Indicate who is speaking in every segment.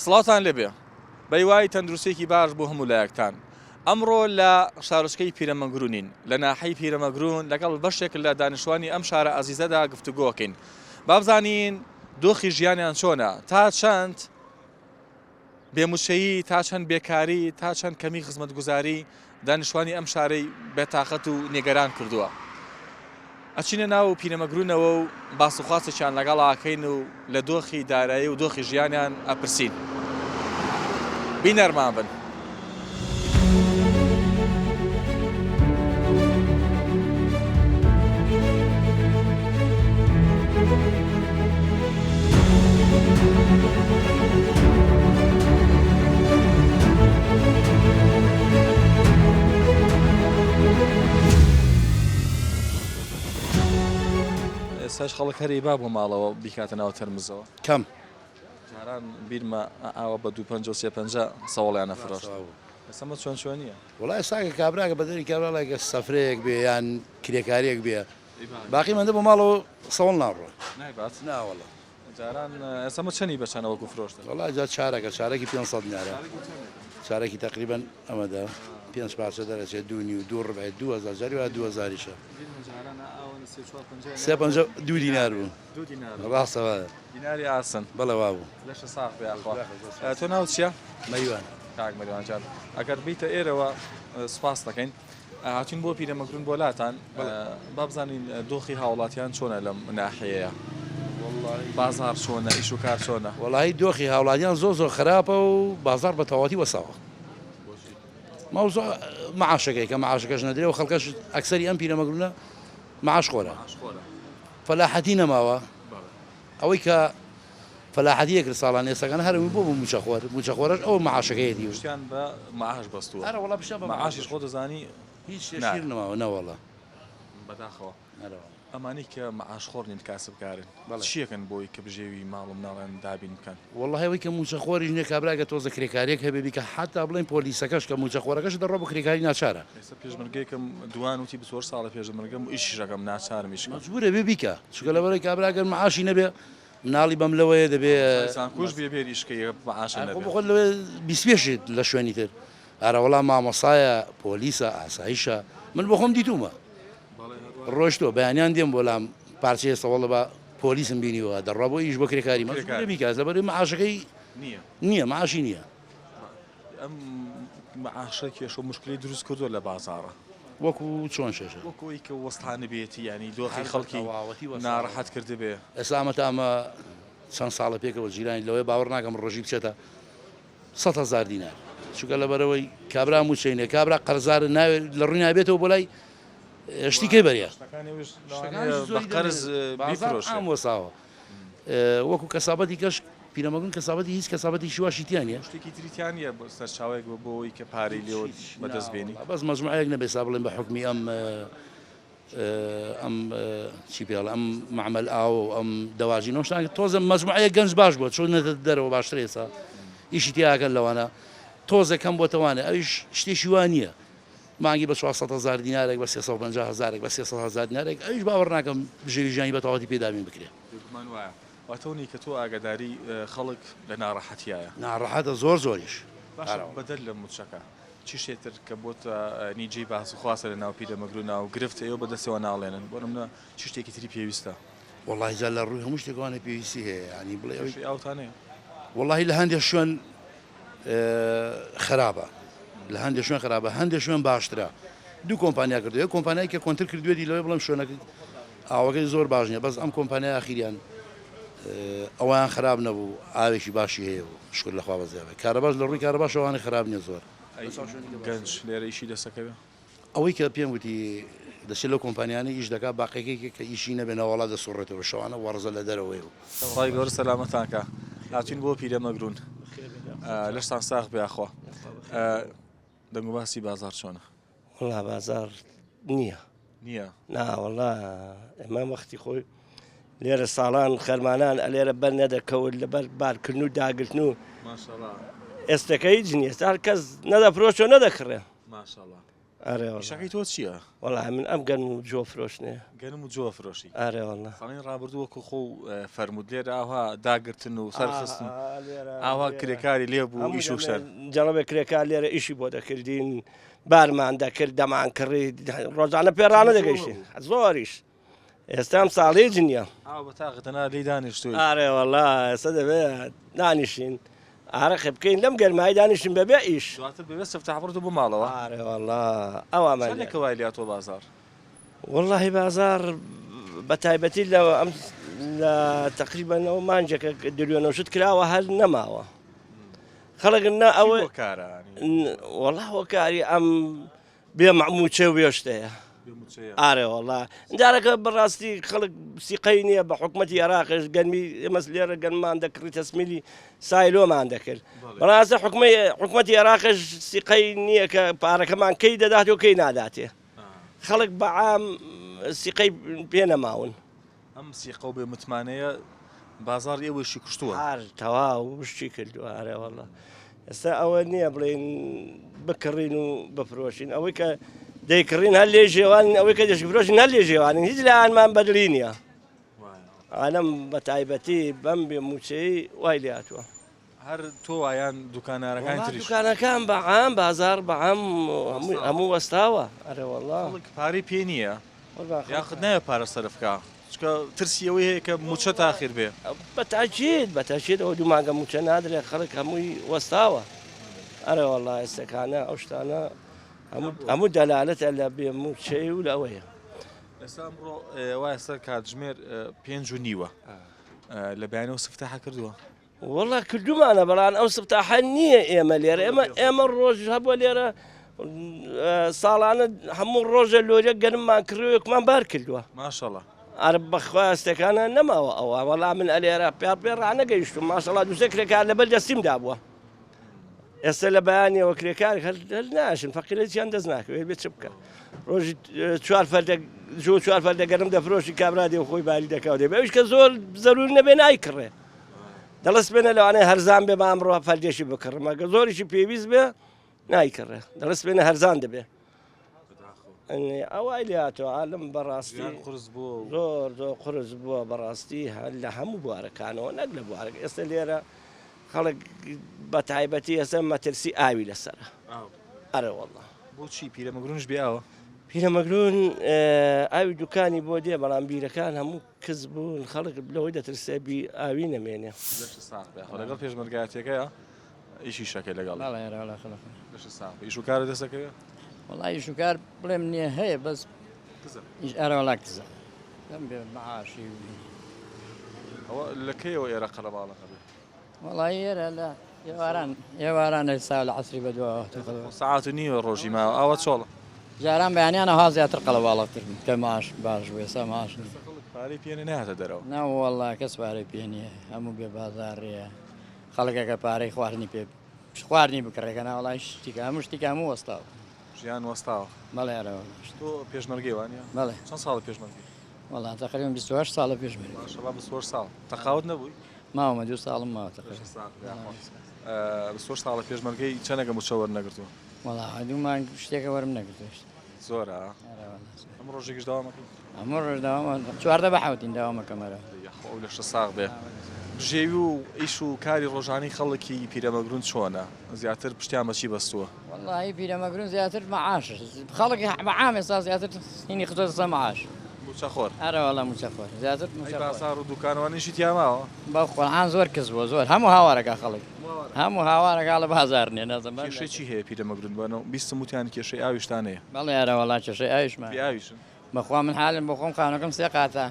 Speaker 1: سڵاوتان لێبێ بەیوای تەندروستیەکی باش بۆ هەموو لایەکتان ئەمڕۆ لە شارۆچکەی پیرەمەگرونین لە ناحەی پیرەمەگرون لەگەڵ بەشێک لە دانیشتوانی ئەم شارە ئازیزەدا گفتوگۆکەین بابزانین دۆخی ژیانیان چۆنە تا چەند بێموچەیی تا چەند بێکاری تا چەند کەمی خزمەتگوزاری دانیشتوانی ئەم شارەی بێتاقەت و نیگەران کردووە. ئەچینە ناو پیرەمەگرونەوە و باس و خواسێکیان لەگەڵ ئاکەین و لە دۆخی دارایی و دۆخی ژیانیان ئەپرسین. بینەرمان بن. ئێستاش خەڵک هەر ئەیبا بۆ ماڵەوە بیکاتە ناو تەرمزەوە.
Speaker 2: کەم.
Speaker 1: جاران بیرمە ئاوا بە دوو پەنجە و سێ پەنجە سەوەڵیان ئەفرۆشت. ئێستا مە چۆن چۆنیە؟
Speaker 2: وەڵا ئێستا کە کابراکە بە دەری کابرا ڵێ گەر سەفرەیەک بێ یان کرێکاریەک بێ باقی مەندە بۆ ماڵەوە سەوڵ ناڕۆ.
Speaker 1: نایبات؟
Speaker 2: نا وەڵا.
Speaker 1: جاران ئێستا مە چەنی بە چەنە وەکو فرۆشتن؟
Speaker 2: وەڵا جا چارەکە چارەکی 500 دینارە. چارەکی تقریبا ئەمەدا پێنج پارچە دەرەچێت دوو نیو دوو ڕبع 2000 جاری وا 2000یشە. سێ پەنجا دوو دینار بوو.
Speaker 1: دوو دینار
Speaker 2: ڕاستە وایە.
Speaker 1: دیناری ئاسن.
Speaker 2: بەڵێ وابوو.
Speaker 1: لەشت ساغ بێ یاخوا. تۆ ناوت چییە؟
Speaker 2: مەریوان.
Speaker 1: کاک مەریوان جان ئەگەر بیتە ئێرەوە سوپاست دەکەین. هاتوین بۆ پیرەمەگرون بۆ لاتان با بزانین دۆخی هاوڵاتیان چۆنە لەم ناحیەیە بازار چۆنە ئیش و کار چۆنە؟
Speaker 2: وەڵی دۆخی هاوڵاتیان زۆر زۆر خراپە و بازار بە تەواتی وەساوە مەوزوع معاشەکەی کە معاشەکەش نەدرێ و خەڵکەش ئەکسەری ئەم پیرەمەگرونە معاش خۆرە فەلاحەتی نەماوە ئەوەی کە فەلاحەتی یەکرد ساڵان ئێستاکان هەر بۆ بوو مووچەخۆر مووچەخۆرەش ئەو معاشەکەیەتی و
Speaker 1: پشتیان بە معاش بەستووە
Speaker 2: ئەرە وەڵا پشتیان بە معاش
Speaker 1: معاشیش خۆ دەزانی
Speaker 2: هیچ شتێ شیر نەماوە نەوەڵا
Speaker 1: بەداخەوە
Speaker 2: ئەرە وەڵا
Speaker 1: ئەمانەی کە معاشخۆر نین کاسبکارن
Speaker 2: بەڵێ.
Speaker 1: چیەکەن بۆی کە بژێوی ماڵ و مناڵیان دابین بکەن؟
Speaker 2: وەڵاهی ئەوەی کە مووچەخۆریش نیە کابرا گەر تۆزە کرێکاریەک هەبێ بیکا حەتا بڵێین پۆلیسەکەش کە مووچەخۆرەکەش دەڕوا بۆ کرێکاری ناچارە.
Speaker 1: ئێستا پێشمەرگەیەکم دوان وتی 24 ساڵە پێشمەرگەم و ئیشیش ئەکەم ناچارم ئیش کەم.
Speaker 2: مەجبورە بێ بیکا چونکە لەبەرئەوەی کابرا گەر معاشی نەبێ مناڵی بەم لەوەیە دەبێ.
Speaker 1: زانکۆش بێ بێر ئیش کەی معاشە
Speaker 2: خۆ
Speaker 1: نەبێ.
Speaker 2: بەخۆت لەوێ بیسپێشیت لە شوێنی تر ئەرەوەڵا مامۆستایە پۆلیسە ئاسایشە من بۆخۆم دیتومە ڕۆشتوە بەیانیان دێم بۆ لام پارچەیە سەوەڵە بە پۆلیسم بینیوە دەڕوا بۆ ئیش بۆ کرێکاری مەجبورە بیکات لەبەرئەوەی معاشەکەی
Speaker 1: نییە
Speaker 2: نییە معاشی نییە.
Speaker 1: ئەم معاشە کێشە و مشکلی دروست کردووە لە بازاڕە.
Speaker 2: وەکو چۆن کێشە؟
Speaker 1: وەکو ئەوی کە وەستانبێتی یانی دۆخی خەڵکی ناڕەحەت کردبێ.
Speaker 2: ئێستا ئەمە تا ئەمە چەند ساڵە پێکەوە جیرانی لەوەیە باوەڕ ناکەم ڕۆژی بچێتە 100 هەزار دینار چونکە لەبەرەوەی کابرا مووچەی نیە کابرا قەرزارە ناوێ لە ڕووی نابێتەوە بۆ لای شتی کەی بەریە
Speaker 1: قەرز بیفرۆشێ.
Speaker 2: عام وەساوە وەکو کەسابەتی کەش پیرەمەگرون کەسابەتی هیچ کەسابەتێکی واشی تیا نیە.
Speaker 1: شتێکی تری تیا نیە سەرچاوەیەک بۆ ئەوەی کە پارەی لێوە بەدەست بێنی؟
Speaker 2: بەس مەجموعەیەک نەبێ سا بڵێن بە حوکمی ئەم ئەم چی پێ ئەڵێ ئەم مەعمەل ئاوە و ئەم دەواجینە و شتانە تۆزە مەجموعەیەک گەنج باش بووە چۆنەتە دەرەوە باشترە ئێستا ئیشی تیاکەن لەوانە تۆزە کەم بۆتەوانێ ئەویش شتێکی وا نییە مانگی بە 400 هەزار دینارێک بە 350 هەزارێک بە 300 هەزار دینارێک ئەویش باوەڕ ناکەم بژێوی ژیانی بە تەواوەتی پێ دابین بکرێ.
Speaker 1: بێگومان وایە. واتە ئەو نیە کە تۆ ئاگاداری خەڵک لە ناڕەحەتیایە.
Speaker 2: ناڕەحەتە زۆر زۆریش.
Speaker 1: باشە بەدەر لە موچەکە چی شتێ تر کە بۆتە نی جێی باس و خواسە لە ناو پیرەمەگرو ناو گرفت ئێوە بە دەستەوە ناڵێنن بۆ نمونە چ شتێکی تری پێویستە؟
Speaker 2: وەڵاهی جا لە ڕووی هەموو شتێکەوانە پێویستی هەیە یانی بڵێ ئەوەی
Speaker 1: کێشەی ئاوتان هەیە؟
Speaker 2: وەڵاهی لە هەندێک شوێن خراپە لە هەندێک شوێن خراپە هەندێک شوێن باشترە دوو کۆمپانیا کردو یەک کۆمپانیای کە کۆنتر کردوێتی لەوەی بڵێم شوێنەکە ئاوەکەی زۆر باش نییە بەس ئەم کۆمپانیای ئاخیریان ئەویان خراپ نەبوو ئاوێکی باشی هەیە و شکر لەخوا بەزیابێت کارەباش لە ڕووی کارەباشەوانە خراپ نییە زۆر
Speaker 1: گەنج لێرە ئیشی دەسەکەوێ
Speaker 2: ئەوەی کە پێم وتی دەچێت لەو کۆمپانیانەی ئیش دەکات باقیەکەی کە ئیشی نەبێ نەوەڵا دەسوڕێتەوە شەوانە وەڕزە لە دەرەوەی و.
Speaker 1: خوای گەورە سەلامەتان کا هاتوین بۆ پیرەمەگرون لەشتان ساغ بێ یاخوا دەنگ و باسی بازاڕ چۆنە؟
Speaker 3: وەڵا بازاڕ نییە
Speaker 1: نییە
Speaker 3: نا وەڵا ئێمە وەختی خۆی لێرە ساڵان خەرمانان ئەلێرە بەر نەدەکەوت لەبەر بارکردن و داگرتن و
Speaker 1: ماشەڵا
Speaker 3: ئێستەکە هیچ نییە ئێستا هەر کەس نەدەفرۆشت و نەدەکڕێ
Speaker 1: ماشەڵا.
Speaker 3: ئەرێ وەڵا.
Speaker 1: ئیشەکەی تۆ چییە؟
Speaker 3: وەڵا من ئەم گەنم و جۆ فرۆشتنێ.
Speaker 1: گەنم و جۆ فرۆشی.
Speaker 3: ئەرێ وەڵا.
Speaker 1: ساڵی ڕابردوو وەکو خۆ فەرمووت لێرە ئاوا داگرتن و سەرخستن ئاوا کرێکاری لێ بوو ئیش و شەر.
Speaker 3: جەڵەبێ کرێکار لێرە ئیشی بۆ دەکردین بارمان دەکرد دەمان کڕی ڕۆژانە پێڕانە دەگەیشتین زۆریش. ئێستا ئەم ساڵ هیچ نییە.
Speaker 1: ئاو بە تاقە تەنها لێی دانیشتووی.
Speaker 3: ئارێ وەڵا ئێستا دەبێ دانیشین ئارەقێ بکەین لەم گەرمایی دانیشین بەبێ ئیش.
Speaker 1: دواتر بەبێ سفتاح بڕۆیتەوە بۆ ماڵەوە.
Speaker 3: ئارێ وەڵا ئەوامان لێ.
Speaker 1: چەندێکە وای لێهاتووە بازاڕ؟
Speaker 3: وەڵاهی بازاڕ بە تایبەتی لە ئەم لە تەقریبەن ئەو مانگێکە دریۆنەوشت کراوە هەر نەماوە. خەڵک نا ئەوە
Speaker 1: هۆکارە؟
Speaker 3: وەڵا هۆکاری ئەم بێ مووچە و بێ شتەیە. ئارێ وەڵا جارەکە بەڕاستی خەڵک سیقەی نییە بە حکومەتی عێراقش گەرمی ئێمەس لێرە گەنمان دەکڕی تەسمیلی سایلۆمان دەکرد بەڕاستە حکومەی حکومەتی عێراقش سیقەی نییە کە پارەکەمان کەی دەدات و کەی ناداتێ خەڵک بەعام سیقەی پێ نەماون.
Speaker 1: ئەم سیقە و بێ متمانەیە بازاڕی ئێوەیشی کوشتووە.
Speaker 3: هەر تەواو وشکی کردووە ئەرێ وەڵا ئێستا ئەوە نییە بڵێین بکڕین و بفرۆشین ئەوەی کە دەیکڕین هەر لێ ژێوانین ئەوەی کە دەشفرۆشین هەر لێ ژێوانین هیچ لایەنمان بەدڵی نییە ئالەم بە تایبەتی بەم بێ مووچەی وای لێ هاتووە.
Speaker 1: هەر تۆ وایان دوکانارەکانی
Speaker 3: وەڵا
Speaker 1: تریش.
Speaker 3: دوکانەکان بە عام بازاڕ بە عام هەموو هەموو وەستاوە ئەرێ وەڵا.
Speaker 1: خەڵک پارەی پێ نییە
Speaker 3: قوربان خەڵک
Speaker 1: یاخود نایە پارە سەرف کا چونکە ترسی ئەوەی هەیە کە مووچە تاخیر بێ.
Speaker 3: بە تاکید بە تاکید ئەوە دوو مانگە مووچە نادرێ خەڵک هەمووی وەستاوە ئەرێ وەڵا ئێستەکانە ئەو شتانە هەموو هەموو دەلالەتە لە بێ مووچەی و لە ئەوەیە.
Speaker 1: ئێستا ئەمڕۆ وا ئێستا کاتژمێر 5:30 لە بەیانەوە سفتاحە کردووە؟
Speaker 3: وەڵا کردومانە بەڵام ئەو سفتاحە نییە ئێمە لێرە ئێمە ئێمە ڕۆژ هەبووە لێرە ساڵانە هەموو ڕۆژە لۆریە گەنممان کڕیوێکمان بار کردووە
Speaker 1: ماشەڵا
Speaker 3: ئەرە بەخوا ئەستەکانە نەماوە ئەوە وەڵا من ئەلێرە پێ پێ ڕانەگەیشتم ماشەڵا دووسێ کرێکار لەبەر دەستیمدا بووە ئێستا لە بەیانیەوە کرێکار هەر ناشن فەقیرەتیان دەست ناکەوێت بێ چ بکە ڕۆژی چوار فەردە جۆ چوار فەردە گەرم دەفرۆشی کابرا دێ خۆی باری دەکاو دێ ئەویش کە زۆر زەرور نەبێ نایکڕێ دەڵێ سپێنە لەوانەیە هەرزان بێ با ئەمڕۆ فەردێکی بکڕم ئەگە زۆریشی پێویست بێ نایکڕێ دەڵێ سپێنە هەرزان دەبێ ئەوای لاتۆ عالم بەڕاستی
Speaker 1: قرس بووە
Speaker 3: زۆر زۆر قرس بووە بەڕاستی هەر لە هەموو بوارەکانەوە نەک لە بوارەکە ئێستا لێرە خەڵک بە تایبەتی ئێستا مەترسی ئاوی لەسەرە ئەرێ والله
Speaker 1: بۆچی پیرەمەگرونش بێ ئاوە؟
Speaker 3: پیرەمەگرون ئاوی دوکانی بۆ دێ بەڵام بیرەکان هەموو کز بوون خەڵک لەوەی دەترسێ بی ئاوی نەمێنێ.
Speaker 1: لەشت ساغ بێ خۆ لەگەڵ پێشمەرگایەتیەکەیا ئیشیش ئەکەی لەگەڵ.
Speaker 4: بەڵێ ئەرێ وەڵا خەڵک.
Speaker 1: لەشت ساغ بێ ئیش و کارت دەست ئەکەوێ؟
Speaker 4: وەڵا ئیش و کار بڵێم نییە هەیە بەس
Speaker 1: کزە.
Speaker 4: ئیش ئەرێ وەڵا کزە. لەم بێ مەعاشی و.
Speaker 1: ئەوە لە کەیەوە ئێرە قەرەباڵغ ئەبێ؟
Speaker 4: وەڵایی ئێرە لە ئێواران ئێواران ئێستا لە عەسری بەدواوە
Speaker 1: سەعات و نیوە ڕۆژی ماوە ئاوا چۆڵە.
Speaker 4: جاران بەیانیان ئەوها زیاتر قەڵەباڵغتر بوو کە معاش باش بوو ئێستا معاش نییە.
Speaker 1: خەڵک پارەی پێ نییە نایاتە دەرەوە.
Speaker 4: نا وەڵا کەس پارەی پێ نییە هەموو بێ بازاڕیە خەڵکەکە پارەی خواردنی پێ خواردنی بکڕێ کە نا وەڵا شتیکە هەموو شتیکە هەموو وەستاوە.
Speaker 1: ژیان وەستاوە.
Speaker 4: بەڵێ ئەرێ وەڵا.
Speaker 1: تۆ پێشمەرگەی وانیە؟
Speaker 4: بەڵێ.
Speaker 1: چەند ساڵە پێشمەرگەی؟
Speaker 4: وەڵا تەقریبەن 28 ساڵە پێشمەرگەم.
Speaker 1: ماشەڵا 28 ساڵ. تەقاوت نەبووی؟
Speaker 4: ماومە دوو ساڵم ماوە تەقریبا.
Speaker 1: 28 ساڵە پێشمەرگەی چەنەکە مووچە وەرنەگرتووە؟
Speaker 4: وەڵا دوو مانگ شتێکە وەرم نەگرتووە.
Speaker 1: زۆرە؟ هەموو ڕۆژێکیش داوام ئەکەی؟
Speaker 4: هەموو ڕۆژ داوام 14 بە حەوتین داوام ئەکەم ئەرە.
Speaker 1: یاخوا ئەو لەشە ساغ بێ. بژێوی و ئیش و کاری ڕۆژانەی خەڵکی پیرەمەگرون چۆنە؟ زیاتر پشتیان بە چی بەستووە؟
Speaker 4: وەڵاهی پیرەمەگرون زیاتر مەعاش خەڵک بە عام ئێستا زیاتر هینی خستۆتە سەر مەعاش.
Speaker 1: مووچەخۆر.
Speaker 4: ئەرێ وەڵا مووچەخۆر زیاتر مووچەخۆر.
Speaker 1: ئەی بازاڕ و دوکانەوانیشی تیا ماوە؟
Speaker 4: بە قورعان زۆر کز بووە زۆر هەموو هاوارەکا خەڵک هەموو هاوارەکا ئەڵێ بازاڕ نییە نازانم.
Speaker 1: کێشەی چی هەیە پیرەمەگرون بەنەو بیستم وتیان کێشەی ئاویشتان هەیە.
Speaker 4: بەڵێ ئەرێ وەڵا کێشەی ئاویشمان.
Speaker 1: بێ ئاویشن؟
Speaker 4: بەخوا من حالم بۆ خۆم خانوەکەم سێ قاتە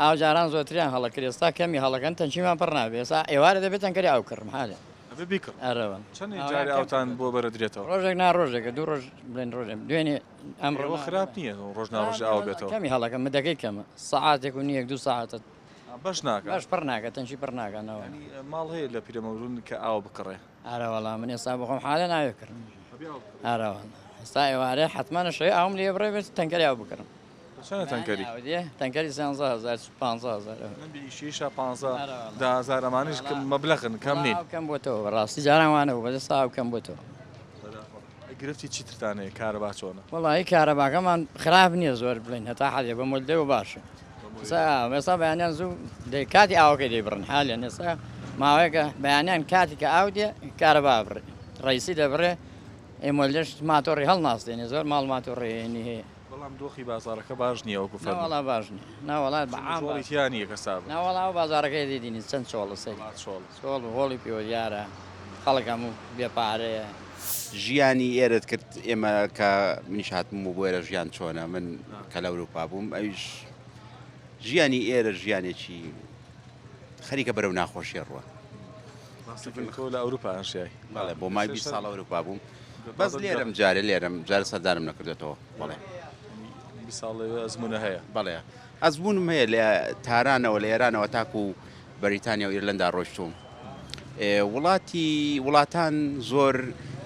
Speaker 4: ئاو جاران زۆتریان هەڵەکرد ئێستا کەمی هەڵەکەن تەنکیمان پڕ نابێ ئێستا ئێوارە دەبێت تەنکەری ئاو کڕم حالێ.
Speaker 1: ئەبێ بیکڕی.
Speaker 4: ئەرێ وەڵا.
Speaker 1: چەنێ جارێ ئاوتان بۆ بەرەدرێتەوە؟
Speaker 4: ڕۆژێک نا ڕۆژێکە دوو ڕۆژ بڵێن ڕۆژێ دوێنێ ئەمڕۆ
Speaker 1: ئێوە خراپ نییە ڕۆژ نا ڕۆژێ ئاو بێتەوە.
Speaker 4: کەمی هەڵەکەن مدەکەی کەمە سەعاتێک و نییەک دوو سەعاتە.
Speaker 1: بەش ناکا.
Speaker 4: بەش پڕ ناکا تەنکی پڕ ناکا نەوەڵا.
Speaker 1: یانی ماڵ هەیە لە پیرەمەگرون کە ئاو بکڕێ؟
Speaker 4: ئەرێ وەڵا من ئێستا بۆخۆم حالێ ناوێ کڕم. ئەرێ وەڵا ئێستا ئێوارێ حەتمەن شەوێ ئاوم لێ بڕێ بێت تەنکەری ئاو بکڕم.
Speaker 1: چەنە تەنکەری؟
Speaker 4: تەنکەری 13 هەزار 15 هەزار.
Speaker 1: من بێ ئیشیشە 15 10 هەزار ئەمانیش مەبلەغن کەم نین.
Speaker 4: ئاو کەم بۆتەوە بەڕاستی جاران وانە بوو بەس ئێستا ئاو کەم بۆتەوە.
Speaker 1: گرفتی چیترتان هەیە کارەبا چۆنە؟
Speaker 4: وەڵایی کارەباکەمان خراپ نییە زۆر بڵێین هەتا حەدێ بە مۆلدەوە باشە ئێستا بەیانیان زوو کاتی ئاوەکەی دەیبڕن حالیان ئێستا ماوەیەکە بەیانیان کاتی کە ئاو دێ کارەبا بڕێ ڕئیسی دەبڕێ ئێ مۆلدەش ماتۆڕی هەڵناستێنێ زۆر ماڵ ماتۆڕێنی هەیە
Speaker 1: بەڵام دۆخی بازاڕەکە باش نییە وەکو فەرموو.
Speaker 4: نەوەڵا باش نییە نەوەڵا بە عام
Speaker 1: چۆڵی تیا نییە کەسابە.
Speaker 4: نەوەڵا ئەو بازاڕەکەی دیدینی چەند چۆڵە سەیری.
Speaker 1: وەڵا چۆڵە.
Speaker 4: چۆڵ و هۆڵی پێوە دیارە خەڵک هەموو بێ پارەیە.
Speaker 5: ژیانی ئێرەت کرد ئێمە کە منیش هاتم و بۆ ئێرە ژیان چۆنە من کە لە ئەوروپا بووم ئەویش ژیانی ئێرە ژیانێکی خەریکە بەرەو ناخۆشیە ڕوە.
Speaker 1: ڕاستەکەی تۆ لە ئەوروپا ئەژیای؟
Speaker 5: بەڵێ بۆ مای 20 ساڵ ئەوروپا بووم. بەس لێرەم جارێ لێرەم جارە سەردانم نەکردێتەوە بەڵێ.
Speaker 1: 20 ساڵ لەوێ ئەزموونە هەیە؟
Speaker 5: بەڵێ ئەزموونم هەیە لە تارانەوە لە ئێرانەوە تاکو بەریتانیا و ئیرلەندا ڕۆیشتووم. وڵاتی وڵاتان زۆر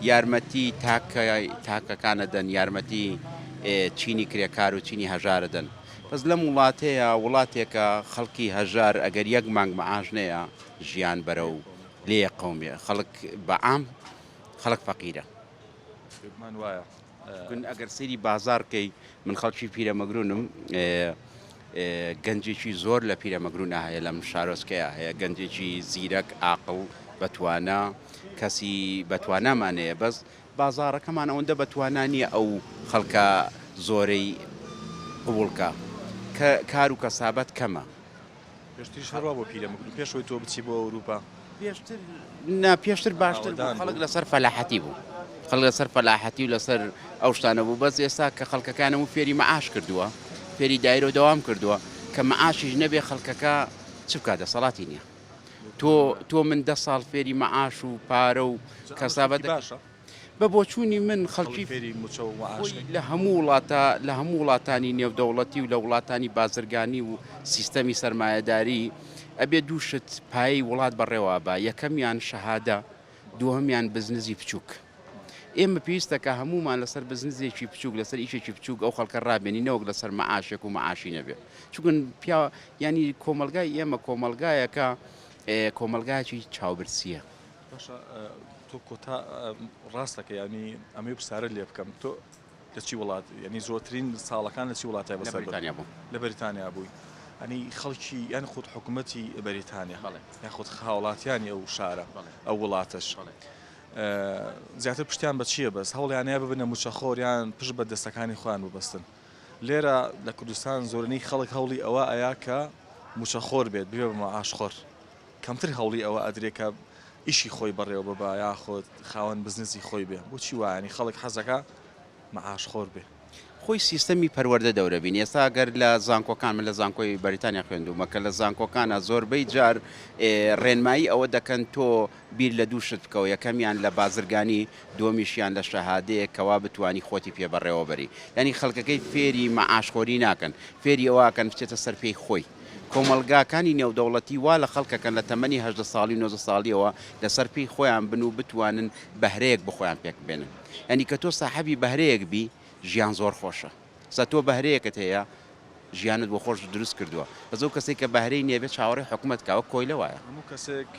Speaker 5: یارمەتی تاکەکانە دەن یارمەتی چینی کرێکار و چینی هەژارە دەن بەس لەم وڵاتەیە وڵاتێکە خەڵکی هەژار ئەگەر یەک مانگ معاش نەیە ژیان بەرەو لێ قومێ خەڵک بە عام خەڵک فەقیرە.
Speaker 1: بێگومان وایە.
Speaker 5: چون ئەگەر سەیری بازاڕ کەی من خەڵکی پیرەمەگرونم گەنجێکی زۆر لە پیرەمەگرونا هەیە لەم شارۆچکەیە هەیە گەنجێکی زیرەک ئاقڵ بەتوانا کەسی بەتوانامان هەیە بەس بازاڕەکەمان ئەوەندە بەتوانا نییە ئەو خەڵکە زۆرەی قبوڵکە کە کار و کەسابەت کەمە.
Speaker 1: پێشتریش هەر وا بوو پیرەمەگرون پێش ئەوەی تۆ بچی بۆ ئەوروپا؟
Speaker 5: پێشتر نا پێشتر باشتر بوو خەڵک لەسەر فەلاحەتی بوو خەڵک لەسەر فەلاحەتی و لەسەر ئەو شتانە بوو بەس ئێستا کە خەڵکەکانم و فێری مەعاش کردووە فێری دایرە و دەوام کردووە کە مەعاشیش نەبێ خەڵکەکە چ بکات دەسەڵاتی نییە تۆ تۆ من دە ساڵ فێری مەعاش و پارە و کەسابەت
Speaker 1: باشە
Speaker 5: بە بۆچوونی من خەڵکی
Speaker 1: فێری موچە و معاش
Speaker 5: خۆی لە هەموو وڵاتە لە هەموو وڵاتانی نێودەوڵەتی و لە وڵاتانی بازرگانی و سیستەمی سەرمایەداری ئەبێ دوو شت پایەی وڵات بەڕێوە با یەکەمیان شەهادە دووهەمیان بزنزی بچووک ئێمە پێویستە کە هەموومان لەسەر بزنزێکی بچووک لەسەر ئیشێکی بچووک ئەو خەڵکە ڕابێنی نەوەک لەسەر مەعاشێک و مەعاشی نەبێ چونکە پیا ینی کۆمەڵگای ئێمە کۆمەڵگایەکە کۆمەڵگایەکی چاوبرسیە.
Speaker 1: باشە تۆ کۆتا ڕاستەکە ینی ئەمەی پرسیارت لێ بکەم تۆ لە چی وڵات ینی زۆرترین ساڵەکان لە چی وڵاتای
Speaker 5: بەسەر بەریتانیا بوو
Speaker 1: لە بەریتانیا بووی ئەنی خەڵکی یان خود حکوومەتی بەریتانیا یاخود هاوڵاتیانی ئەو شارە ئەو وڵاتەش زیاتر پشتیان بە چییە بەس هەوڵیانەیە ببنە موچەخۆریان پشت بە دەستەکانی خۆیان ببەستن لێرە لە کوردستان زۆرینەی خەڵک هەوڵی ئەوە ئەیا کە موچەخۆر بێت بێ بە معاشخۆر کەمتر هەوڵی ئەوە ئەدرێ کە ئیشی خۆی بەڕێوە ببا یاخود خاوەن بزنسی خۆی بێ بۆچی وایە یانی خەڵک حەزەکا مەعاش خۆر بێ.
Speaker 5: خۆی سیستەمی پەروەردە دەورە بینی ئێستا گەر لە زانکۆکان من لە زانکۆی بەریتانیا خوێندوومە کە لە زانکۆکانە زۆربەی جار ڕێنمایی ئەوە دەکەن تۆ بیر لە دوو شت بکەوە یەکەمیان لە بازرگانی دووەمیشیان لە شەهادەیەک کەوا بتوانی خۆتی پێ بەڕێوەبەری یانی خەڵکەکەی فێری مەعاشخۆری ناکەن فێری ئەوە ئەکەن بچێتە سەر پێی خۆی کۆمەڵگاکانی نێودەوڵەتی وا لە خەڵک ئەکەن لە تەمەنی 18 ساڵی و 19 ساڵیەوە لەسەر پێی خۆیان بن و بتوانن بەهرەیەک بۆ خۆیان پێک بێنن یانی کە تۆ ساحەبی بەهرەیەک بی ژیان زۆر خۆشە سا تۆ بەهرەیەکت هەیە ژیانت بۆ خۆش دروست کردووە بەس ئەو کەسەی کە بەهرەی نیە بێ چاوەڕێی حکومەت کا وەک کۆیلە وایە.
Speaker 1: هەموو کەسێک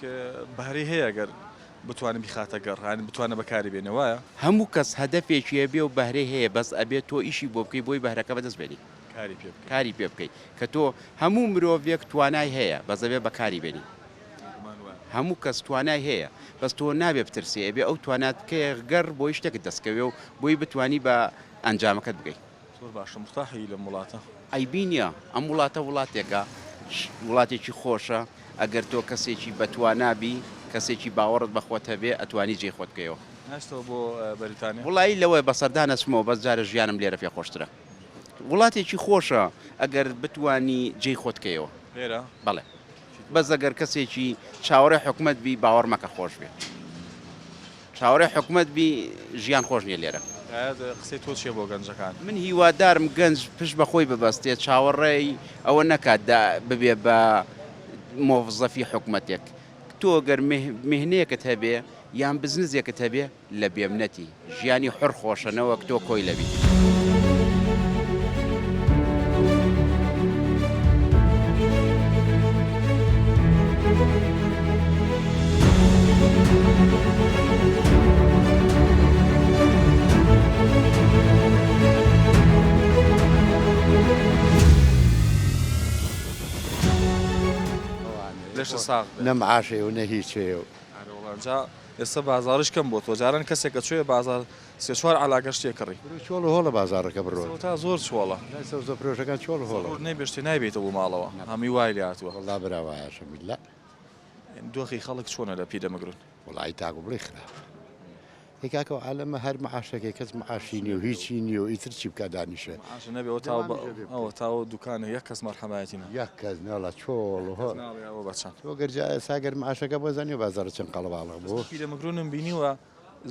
Speaker 1: بەهرەی هەیە گەر بتوانێ بیخاتە گەڕ یانی بتوانێ بەکاری بێنێ وایە؟
Speaker 5: هەموو کەس هەدەفێکی هەبێ و بەهرەی هەیە بەس ئەبێ تۆ ئیشی بۆ بکەی بۆی بەهرەکە بەدەست بێنی.
Speaker 1: کاری پێ بکەی.
Speaker 5: کاری پێ بکەی کە تۆ هەموو مرۆڤێک توانای هەیە بەس ئەبێ بەکاری بێنی.
Speaker 1: بێگومان وایە.
Speaker 5: هەموو کەس توانای هەیە بەس تۆ نابێ بترسی ئەبێ ئەو توانات بکەیە گەڕ بۆی شتێکت دەست کەوێ و بۆی بتوانی بە ئەنجامەکەت بگەی.
Speaker 1: زۆر باشە مورتاحی لەم وڵاتە؟
Speaker 5: عەیبی نیە ئەم وڵاتە وڵاتێکە وڵاتێکی خۆشە ئەگەر تۆ کەسێکی بەتوانا بی کەسێکی باوەڕت بە خۆت هەبێ ئەتوانی جێی خۆت بکەیەوە.
Speaker 1: ناچتەوە بۆ بەریتانیا؟
Speaker 5: وڵایی لەوە بەسەردان ئەچمەوە بەس جارێ ژیانم لێرە پێ خۆشترە وڵاتێکی خۆشە ئەگەر بتوانی جێی خۆت کەیەوە.
Speaker 1: لێرە؟
Speaker 5: بەڵێ بەس ئەگەر کەسێکی چاوەڕێ حکومەت بی باوەڕ مەکە خۆش بێ. چاوەڕێ حکومەت بی ژیان خۆش نیە لێرە.
Speaker 1: تکایە قسەی تۆ چیە بۆ گەنجەکان؟
Speaker 5: من هیوادارم گەنج پشت بە خۆی ببەستێ چاوەڕێی ئەوە نەکات دا ببێ بە مۆڤزەفی حکومەتێک تۆ گەر میهنەیەکت هەبێ یان بزنزێکت هەبێ لە بێمنەتی ژیانی حوڕ خۆشە نەوەک تۆ کۆیلە بیت.
Speaker 1: لەشت ساغ بێ.
Speaker 6: نە معاش هەیە و نە هیچ هەیە و.
Speaker 1: ئەرێ وەڵا جا ئێستا بازاڕیش کەم بۆتەوە جاران کەسێک کە چۆیە بازاڕ سێ چوار عەلاگە شتێ کڕی.
Speaker 6: برۆ چۆڵ و هۆڵە بازاڕەکە بڕۆ.
Speaker 1: سەوتا زۆر چۆڵە.
Speaker 6: لای سەوزە فرۆشەکان چۆڵ و هۆڵە.
Speaker 1: زەڕوور نەبێ شتێ نایبەیتەوە بۆ ماڵەوە هەمووی وای لێ هاتووە.
Speaker 6: وەڵا برا وایە شەمیلە.
Speaker 1: دۆخی خەڵک چۆنە لە پیرەمەگرون؟
Speaker 6: وەڵایی تاکو بڵێی خراپە. ئەی کاکە ئەو عالەمە هەر معاشەکەی کەس معاشی نیە و هیچی نیە و ئیتر چی بکا دانیشێ.
Speaker 1: معاش نەبێ ئەوە تاوە ئەوە تاوە دوکانە یەک کەس مەرحەمایەتی نا.
Speaker 6: یەک کەس نەڵا چۆڵ و هۆڵ.
Speaker 1: کەس ناڵێ ئەوە بە چەند.
Speaker 6: تۆ گەر جا ئێستا گەر معاشەکە بۆ زانیوە بازاڕ چەند قەڵەباڵغ بوو.
Speaker 1: پیرەمەگرونم بینیوە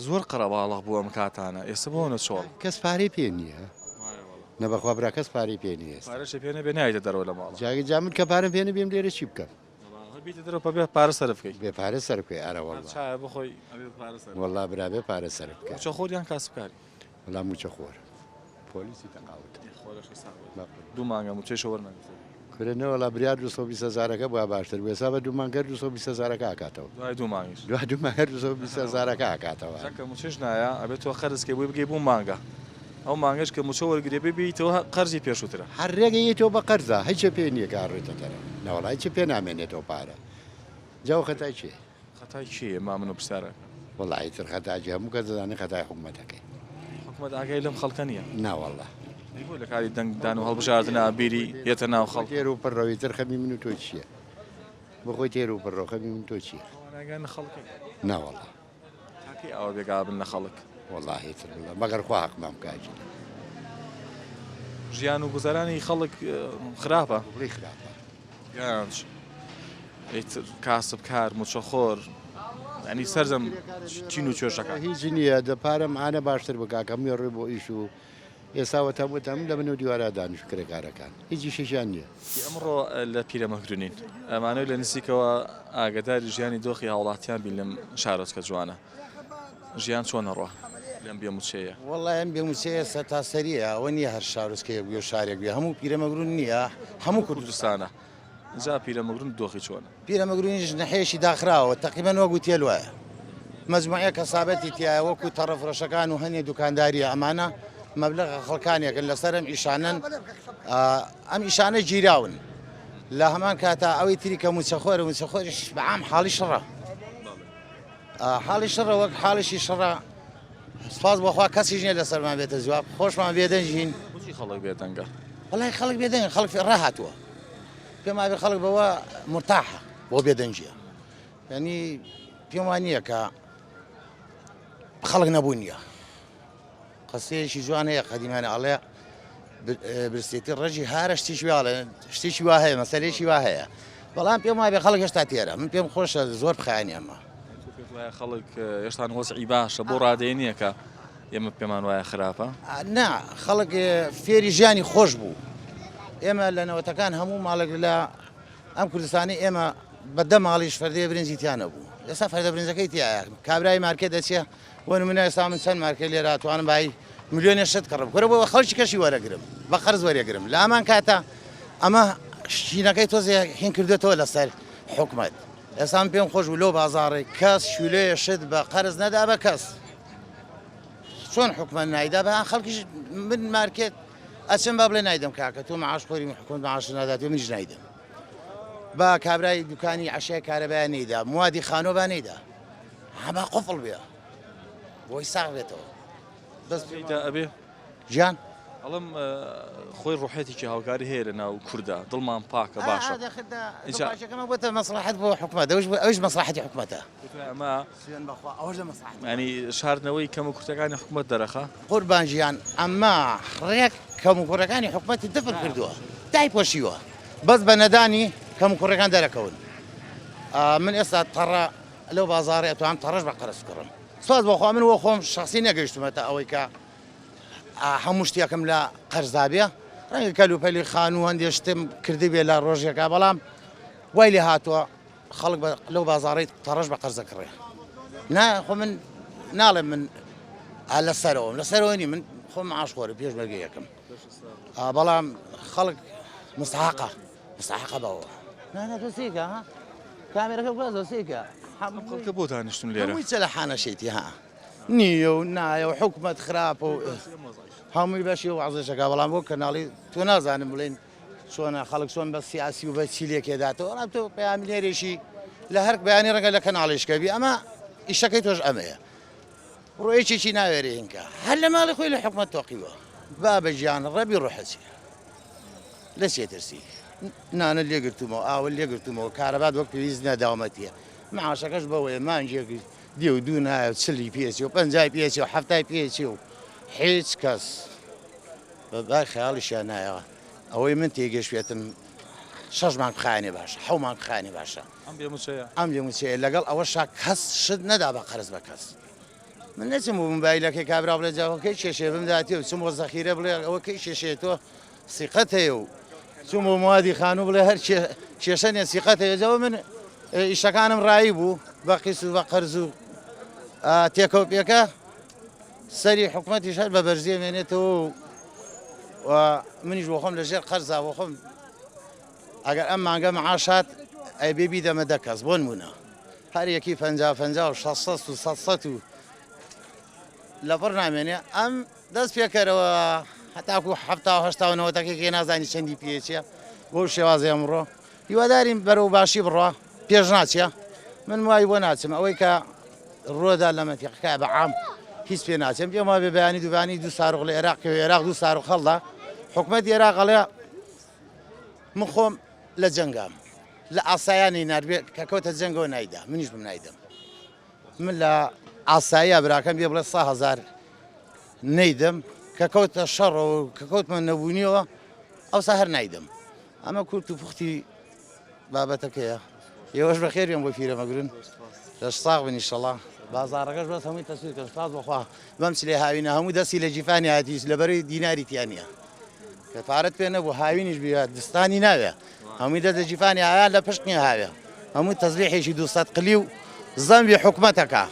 Speaker 1: زۆر قەرەباڵغ بوو ئەم کاتانە ئێستا بۆ نە چۆڵ.
Speaker 6: کەس پارەی پێ نیە. نە بەخوا برا کەس پارەی پێ نیە ئێستا.
Speaker 1: پارەشی پێ نەبێ نایەتە دەرەوە لە ماڵەوە.
Speaker 6: جا جا من کە پارەم پێ نەبێ لێرە چی بکەم.
Speaker 1: بیتە دەرەوە پە بێ پارە سەرف بکەی.
Speaker 6: بێ پارە سەرف بکەی ئەرە وەڵا.
Speaker 1: چایە بخۆی ئەبێ پارە سەرف.
Speaker 6: وەڵا برا بێ پارە سەرف بکە.
Speaker 1: موچە خۆر یان کاسبکاری؟
Speaker 6: وەڵا موچە خۆر. پۆلیسی تەقاوت.
Speaker 1: خۆرەشە ساغ بێت. دوو مانگە موچەیشە وەرنەگرتووە.
Speaker 6: کورە نەوەڵا بریا 220 هەزارەکە بوا باشتر بوو ئێستا بە دوو مانگ هەر 220 هەزارەکە ئەکاتەوە.
Speaker 1: دوای دوو مانگیش.
Speaker 6: دوای دوو مانگ هەر 220 هەزارەکە ئەکاتەوە.
Speaker 1: جا کە موچەش نایە ئەبێ تۆ قەرز کەی بۆی بگەی بۆ مانگە. ئەو مانگەش کە موچە وەرگری ئەبێ بیەیتەوە قەرزی پێشووترە.
Speaker 6: هەر رێگە یەیتەوە بە قەرزە هیچە پێ نیە کە ئەڕۆیتە دەرەوە نەوەڵا هیچە پێ نامێنێتەوە پارە جا ئەو خەتای کێیە؟
Speaker 1: خەتای کێیە ما من پرسیارەکەم؟
Speaker 6: وەڵا ئیتر خەتای کێ هەموو کەس دەزانێ خەتای حکومەتەکەی.
Speaker 1: حکومەت ئاگای لەم خەڵکە نیە؟
Speaker 6: ناوەڵا.
Speaker 1: ئەی بۆ لە کاتی دەنگ دان و هەڵبژاردنا بیری یەتە ناو خەڵک؟
Speaker 6: تێر و پڕەوە ئیتر خەمی من و تۆ چیە؟ بۆ خۆی تێر و پڕەوە خەمی من تۆ چیە؟
Speaker 1: ئەوان ئاگایان لە خەڵکە؟
Speaker 6: ناوەڵا.
Speaker 1: تا کەی ئاوا بێگا بن لە خەڵک؟
Speaker 6: وەڵاهی تر بڵێم مەگەر خوا حەقمان بکا گیرە.
Speaker 1: ژیان و گوزەرانی خەڵک خراپە؟
Speaker 6: بڵێی خراپە.
Speaker 1: گەنج، ئیتر کاسبکار، موچەخۆر، یانی سەرجەم چین و توێژەکان.
Speaker 6: هیچ نییە دە پارە معانە باشتر بکا کە هەمووی ڕووی بۆ ئیش و ئێستا وەتا بۆتە هەموو لە بن و دیوارا دانیشت کرێکارەکان هیچ ئیشێکیان نییە.
Speaker 1: ئەمڕۆ لە پیرەمەگرونین ئەمانەوێت لە نزیکەوە ئاگاداری ژیانی دۆخی هاوڵاتیان بین لەم شارۆچکە جوانە. ژیان چۆن ئەڕوا لەم بێ موچەیە؟
Speaker 7: وەڵا ئەم بێ موچەیە سەرتاسەرییە ئەوە نییە هەر شارۆچکەیەک بێ و شارێک بێ هەموو پیرەمەگرون نییە هەموو
Speaker 1: کوردستانە. جا پیرەمەگرون دۆخی چۆنە؟
Speaker 7: پیرەمەگرونیش نەحیەکی داخراوە تەقریبەن وەک وتێل وایە مەجموعەیە کەسابەتی تیایە وەکو تەڕەفرۆشەکان و هەنێ دوکانداریە ئەمانە مەبلەغە خەڵکانێکن لەسەر ئەم ئیشانەن ئەم ئیشانە گیراون لە هەمان کاتا ئەوەی تری کە موچەخۆرە موچەخۆریش بەعام حاڵی شڕە حاڵی شڕە وەک حاڵیشی شڕە سپاس بۆخوا کەسیش نیە لەسەرمان بێتە جواب خۆشمان بێدەنگین.
Speaker 1: بۆچی خەڵک بێدەنگە؟
Speaker 7: وەڵای خەڵک بێدەنگە خەڵک ڕاهاتووە پێم وابێ خەڵک بەوە مرتاحە بۆ بێدەنگیە یعنی پێم وان نییە کە خەڵک نەبوو نییە قسەیەکی جوان هەیە قەدیمانە ئەڵێ برسێتی ڕەژی هارە شتێکی واڵێ شتێکی وا هەیە مەسەلێکی وا هەیە بەڵام پێم وابێ خەڵک هێشتا تێرە من پێم خۆشە زۆر بخایانی ئەمە
Speaker 1: وایە خەڵک هێشتا وەزعی باشە بۆ ڕادەیە نییە کە ئێمە پێمان وایە خراپە
Speaker 7: نا خەڵک فێری ژیانی خۆش بوو ئێمە لە نەوەتەکان هەموو ماڵێک لە ئەم کوردستانی ئێمە بە دە ماڵیش فەردەیە برنجی تیا نەبوو ئێستا فەردە برنجەکەی تایە کابرای مارکێت دەچێ بۆ نمونە ئێستا من چەند مارکێت لێرە توانم بای ملیۆنێ شت کڕم کورە بۆ خەڵکی کەشی وەرەگرم بە قەرز وەرەگرم لە ئەمان کاتە ئەمە شینەکەی تۆزێ هین کردێتەوە لەسەر حکومت ئێستا من پێم خۆش بوو لەو بازاڕێک کەس شولەیە شت بە قەرز نەدا بە کەس چۆن حکومت نایدا بە خەڵکیش من مارکێت ئەچم با بڵێ نایدەم کاکە تۆ معاش خۆری من حکومت معاش نادات و منیش نایدەم با کابرای دوکانی عشای کارەبای نەیدا موادی خانۆ با نەیدا هەما قفڵ بێ بۆی ساغ بێتەوە
Speaker 1: بەس ئەبێ
Speaker 7: گیان.
Speaker 1: ئەڵێم خۆی ڕوحێتێکی هاوکاری هەیە لە ناو کوردا دڵمان پاکە باشە
Speaker 7: ئینجا بۆتە مەسڵەحەت بۆ حکومەت ئەوش ئەوش مەسڵەحەتی حکومەتە
Speaker 1: ئەمە ینی شاردنەوەی کەم و کورتەکانی حکومەت دەرەخە
Speaker 7: قوربان ژیان ئەمە ڕێک کەم و کوڕەکانی حکومەتی دفر کردووە دای پۆشیوە بەس بە نەدانی کەم و کوڕەکان دەرەکەون من ئێستا تەڕە لەو بازاڕێ ئەتوانم تەڕەش بە قەرز بکڕم سوپاس بۆ خوا من وە خۆم شخصی نەگەیشتمەتە ئەوەی کە هەموو شتێکم لە قەرزا بێ ڕەنگە کەلوپەلی خانوو هەندێ شتم کردبێ لە ڕۆژێکا بەڵام وای لێ هاتووە خەڵک لەو بازاڕی تەڕەش بە قەرزە کڕێ نا خۆ من ناڵێم من لە سەرەوەم لە سەرەوە نی من خۆم معاش خۆرە پێشمەرگەیەکم بەڵام خەڵک مستحقە مستحقە بەوە نا تۆ سیکە ها کامێرەکە بگوازەوە سیکە
Speaker 1: خەڵکە بۆ دانیشتون لێرە
Speaker 7: هەمووی چەلەحانەشێتی ها نییە و نایە و حکومەت خراپە و هەمووی بەشی و عزشەکە بەڵام بۆ کەناڵی تۆ نازانم بڵێن چۆنە خەڵک چۆن بە سیاسی و بە چی لێکێداتەوە ڕام تۆ پەیامنێرێکی لە هەر بەیانی ڕەنگە لە کەناڵیشکە بی ئەمە ئیشەکەی تۆش ئەمەیە ڕۆ یەکێکی ناوێرێ هینکە هەر لە ماڵی خۆی لە حکومەت تۆقیوە بابە گیان ڕەبی ڕۆحەچی لە چێ ترسی نانە لێگرتومەوە ئاوە لێگرتومەوە کارەبات وەک پێویست نەداومەتیە معاشەکەش بەوەیە مانگێک دێ و دوو نایە و چلی پێچی و پەنجای پێچی و حەفتای پێچی و هیچ کەس بە بای خەیاڵیشیان نایەوە ئەوەی من تێگەشتێتم شەش مانگ بخایەنێ باشە حەو مانگ بخایەنێ باشە
Speaker 1: ئەم بێ موچەیە
Speaker 7: ئەم بێ موچەیە لەگەڵ ئەوەشا کەس شت نەدا بە قەرز بە کەس من نەچم بۆ مۆبایلەکەی کابرا بڵێ جا ئەوە کەی کێشەیە بمداتێ و چم بۆ زەخیرە بڵێ ئەوە کەی کێشەیە تۆ سیقەت هەیە و چوم بۆ موادی خانوو بڵێ هەر کێشە نیە سیقەت هەیە جا من ئیشەکانم ڕایی بوو بە قیس و بە قەرز و تێکەو پێکە سەری حکومەتیش هەر بە بەرزیە مێنێتەوە و منیش بۆ خۆم لە ژێر قەرزا بۆ خۆم ئەگەر ئەم مانگە معاش هات ئەبێ بیدەمە دە کەس بۆ نمونە هەر یەکی پەنجا پەنجا و شەست شەست و سەد سەد و لەپڕ نامێنێ ئەم دەست پێکەرەوە هەتاکو حەفتا و هەشتا و نەوەتەکەی کێ نازانی چەندی پێچیە بۆ شێوازی ئەمڕۆ هیوادارین بەرەو باشی بڕوا پێش ناچیە من وای بۆ ناچم ئەوەی کە ڕۆدا لە مەنتیقەکە بە عام هیچ پێ ناچم پێم وابێ بەیانی دووبانی دوو ساروخ لە عێراق کەوێ عێراق دوو ساروخ هەڵدا حکومەتی عێراق ئەڵێ من خۆم لە جەنگام لە ئاسایانی ناربێ کە کەوتە جەنگەوە نایدا منیش بم نایدەم من لە ئاساییە براکەم بێ بڵێ 100 هەزار نەیدەم کە کەوتە شەڕەوە کە کەوتمە نەبوونیەوە ئەوسا هەر نایدەم ئەمە کورت و پوختی بابەتەکەیە ئێوەش بەخێر بێن بۆ پیرەمەگرون لەش ساغ بن ئیشەڵا بازاڕەکەش بەس هەمووی تەسویر کە سپاس بەخوا بەم چلێ هاوینە هەموو دەستی لە گیرفانی هاتیش لەبەرەی دیناری تیا نییە کە پارەت پێ نەبوو هاوینیش بیا دستانی ناوێ هەمووی دەست لە گیرفانی ئایا لە پشت نییە هاوێ هەموو تەزریحێکی 200 قلی و زەمبی حکومەتەکە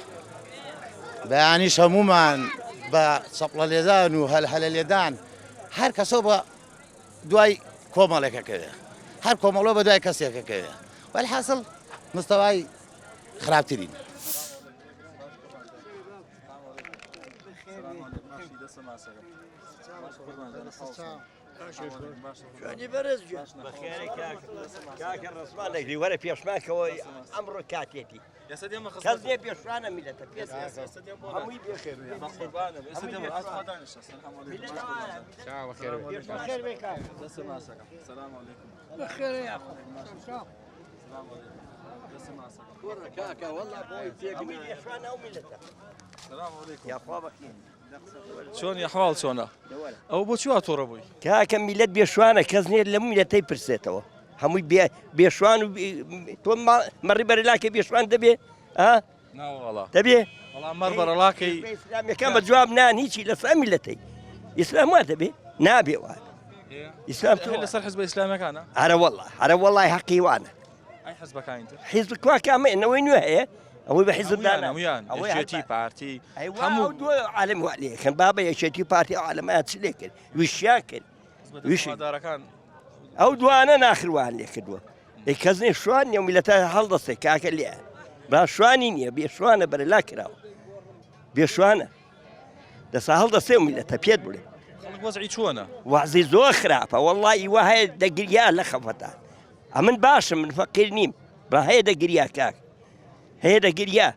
Speaker 7: بەیانیش هەموومان بە چەپڵە لێدان و هەلهەلە لێدان هەر کەسەوە بە دوای کۆمەڵێکە کەوێ هەر کۆمەڵۆ بە دوای کەسێکە کەوێ وەلحاسڵ مستەوای خراپترین.
Speaker 3: وەرە پێشماکەەوە ئەمڕۆ کاتێتی کەس نیە پێشوانە میلەتە پێ هەمووی بێخێر
Speaker 1: چۆن یاحواڵ چۆنە ئەو بۆچی وا تۆڕە بووی
Speaker 3: کاکە میلەت بێشوانە کەس نییە لە میلەتەی پرسێتەوە هەمووی بێ بێشوان و تۆ مەڕی بەرەلاکە بێشوان دەبێ
Speaker 1: ناوەڵا
Speaker 3: دەبێ
Speaker 1: وەڵام مەڕ بەرەڵاکەی
Speaker 3: ئیسلامیەکان بە جواب نان هیچی لەسەر میلەتەی ئیسلام وا دەبێ نابێ وا
Speaker 1: ئیسلام تۆ لەسەر حزب ئیسلامەکانە
Speaker 3: ئەرە وەڵا هەرە وەڵای حەقی وانە
Speaker 1: ئەی حزبەکانی تر
Speaker 3: حیزب کوا کامە نەوەی نوێ هەیە ئەوەی بە حیزب دانا
Speaker 1: هەمویان یەکێتی پارتی
Speaker 3: هەموو دوو عالم وا لێکەن بابە یەکێتی پارتی ئەو عالەمە چ لێ کرد ویشیان کرد
Speaker 1: ویشدارەکان
Speaker 3: ئەو دوانە ناخروان لێ کردووە ئەی کەس نیە شوان نیە میلەتە هەڵدەستێ کاکە لێ با شوانی نییە بێ شوانە بەرەلا کراوە بێ شوانە دەسا هەڵدەستێ و میلەتە پێت بڵێ
Speaker 1: خەڵک وەزعی چۆنە
Speaker 3: وەزی زۆر خراپە وەڵڵی وە هەیە دەگریا لە خەفەتان ئەمن باشم من فەقیر نیم با هەیە دەگریا کاک هەیە دەگریا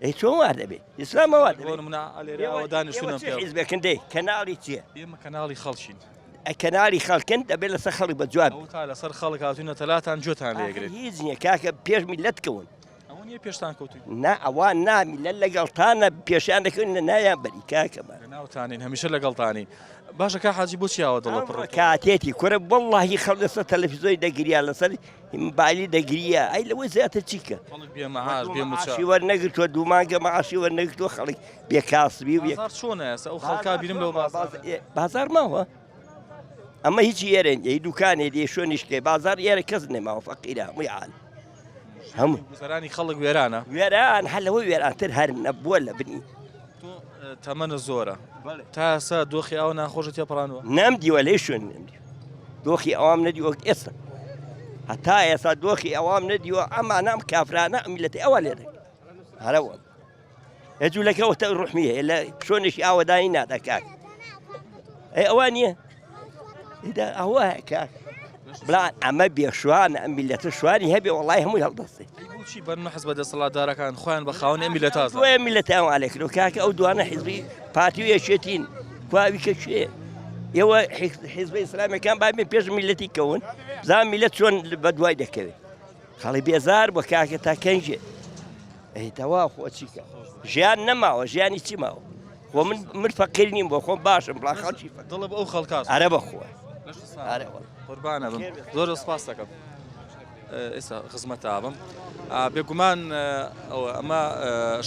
Speaker 3: ئەی چۆن وا دەبێ ئیسلام وا دەبێ
Speaker 1: منە ئەلێرەوە دانیشتونم
Speaker 3: پێ حیزبێکن دەی کەناڵی چییە
Speaker 1: ئێمە کەناڵی خەڵکین
Speaker 3: کەناڵی خەڵکن دەبێت لەسەر خەڵک بە جواب
Speaker 1: تا لەسەر خەڵک هاتوونە تەلاتان جوێتان لێگرێت
Speaker 3: هیچ نییە کاکە پێش میلەت کەون
Speaker 1: ئەوە نییە پێشتان کەوتوین
Speaker 3: نا ئەوە نا میلەت لەگەڵتانە پێشیان دەکەون لە نایان بەری کاکەمان
Speaker 1: ناوتانین هەمیشە لەگەڵتانین باشە کا حاجی بۆچی ئاوە دڵە پڕ
Speaker 3: کاتێتی کورە وەڵڵاهی خەڵک لەسەر تەلەفیزۆی دەگریا لەسەر مبایلی دەگریا ئەی لەوەی زیاتر چیکە
Speaker 1: خەڵک بێ مەعاش بێ موچە
Speaker 3: معاشی وەرنەگرتووە دوو مانگە معاشی وەرنەگرتووە خەڵک بێ کاسبی و بێ
Speaker 1: بازاڕ چۆنە ئێستا ئەو خەڵکا بیرم لەو بازاڕ
Speaker 3: بازاڕ ماوە ئەمە هیچی ئێرە نیە دوکانێ دێ شوێنیشکەی بازاڕ ئێرە کەس نەماوە فەقیرە هەمووی عال
Speaker 1: هەموو گوزەرانی خەڵک وێرانە
Speaker 3: وێران هەر لەوە وێرانتر هەر نەبووە لە بنی
Speaker 1: تۆ تەمەنە زۆرە تا ئێستا دۆخی ئەوە ناخۆشە تێپەڕانوە
Speaker 3: نەم دیوە لێ شوێن نەم دیوە دۆخی ئەوام نەدیوە ئێستا هەتا ئێستا دۆخی ئەوام نەدیوە ئەمانە ئەم کافرانە ئەم میلەتی ئەوە لێ دەکەن هەرەوە ئە جوولەکە وتە ڕحمی هەیە لە شۆنێکی ئاوەدانی نادا کاک ئەی ئەوە نییە ئەوە کاک. بڵا ئەمە بێشوانە ئەم میلەتە شوانی هەبێ وەڵای هەمووی هەڵدەستێ.
Speaker 1: ئەی بۆچی بەرنە حزبە دەسەڵاتدارەکان خۆیان بە خاوەنی ئەم میللەتە ئەزانن؟
Speaker 3: بۆیە میللەتیان وا لێکردوە کاکە ئەو دوانە حیزبی پارتی و یەکێتین کواوی کە کێ ئێوە حیزبە ئیسلامیەکان با بێن پێش میلەتی کەون بزان میلەت چۆن بە دوای دەکەوێت خەڵی بێزار بۆ کاکە تا کەنجێ ئەی تەوا خۆ چیکە ژیان نەماوە ژیانی چی ماوە خۆ من من فەقیر نیم بۆ خۆم باشم بڵا خەڵکی
Speaker 1: دڵە بۆ ئەو خەڵکە
Speaker 3: ئەرە بەخۆ
Speaker 1: قوربانە بم زۆر سپاس دەکەم ئێستا خزمەت ئابم بێگومان ئەمە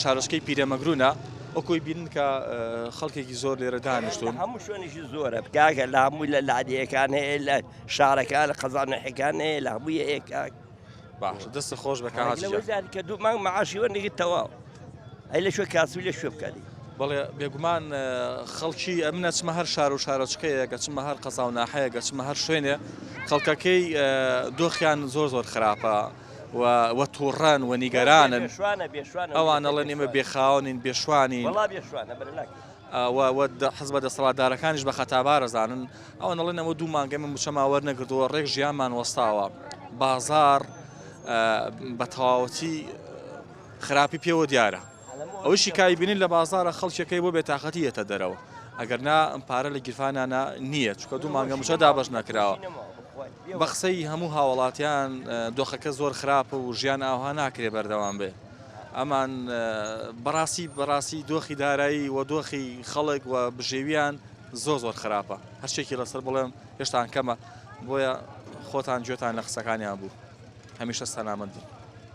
Speaker 1: شارۆچکەی پیرەمەگرونە وەکۆی بینن کە خەڵکێکی زۆر لێرە دانیشتون
Speaker 3: هەموو شوێنێکی زۆرە کاکە لە هەمووی لە لادێیەکان هەیە لە شارەکان لە قەزا نەحەکان هەیە لە هەمووی هەیە کاک
Speaker 1: باشە دەست خۆش بە کاک حاجی گیان.
Speaker 3: کە دوو مانگ معاشی وەرنەگرت تەواو ئەی لە کوێ کاسبی لە کوێ بکات
Speaker 1: بەڵێ بێگومان خەڵکی ئەمن ئەچمە هەر شار و شارۆچکەیەک ئەچمە هەر قەزا و ناحەیەک ئەچمە هەر شوێنێ خەڵکەکەی دۆخیان زۆر زۆر خراپە و وە تووڕەن و نیگەرانن ئەوان ئەڵێن ئێمە بێخاوەنین بێشوانین و حزبە دەسەڵاتدارەکانیش بە خەتابار ئەزانن ئەوان ئەڵێن ئەوە دوو مانگە ئێمە مووچەمان وەرنەگرتووە ڕێک ژیانمان وەستاوە بازاڕ بە تەواوەتی خراپی پێوە دیارە ئەوەشی کای بینین لە بازارە خەڵکیەکەی بۆ بێتاقەتی یەتە دەرەوە ئەگەر نا ئەم پارە لە گیرفانانە نییە چکە دوو مانگە موچە دابەش نەکراوە بە قسەی هەموو هاوڵاتیان دۆخەکە زۆر خراپە و ژیان ئاوها ناکرێ بەردەوام بێ ئەمان بەڕاستی بەڕاستی دۆخی دارایی و دۆخی خەڵک و بژێویان زۆر زۆر خراپە هەرچێکی لەسەر بڵێم هێشتان کەمە بۆیە خۆتان گوێتان لە قسەکانیان بوو هەمیشە سەلامەت بن.